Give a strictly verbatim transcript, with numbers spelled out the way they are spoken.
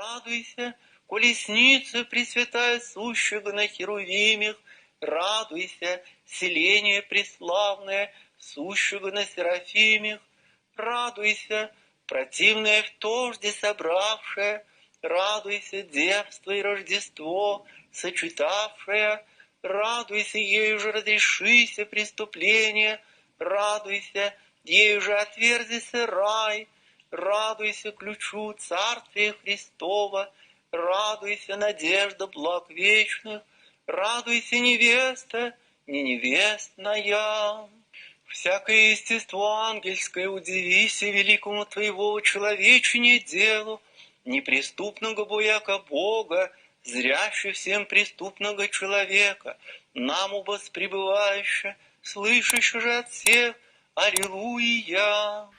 Радуйся, колесница пресвятая, сущего на херувимах, радуйся, селение преславное, сущего на серафимах, радуйся, противное в тожде собравшее, радуйся, девство и Рождество сочетавшее, радуйся, ей же разрешися преступление, радуйся, ей же отверзися рай, радуйся, ключу Царствия Христова, радуйся, надежда благ вечных, радуйся, невеста не невестная. Всякое естество ангельское удивися великому твоего человечине делу, неприступного бояка Бога, зрящий всем преступного человека, нам убас пребывающего, слышащего же от всех. Аллилуйя!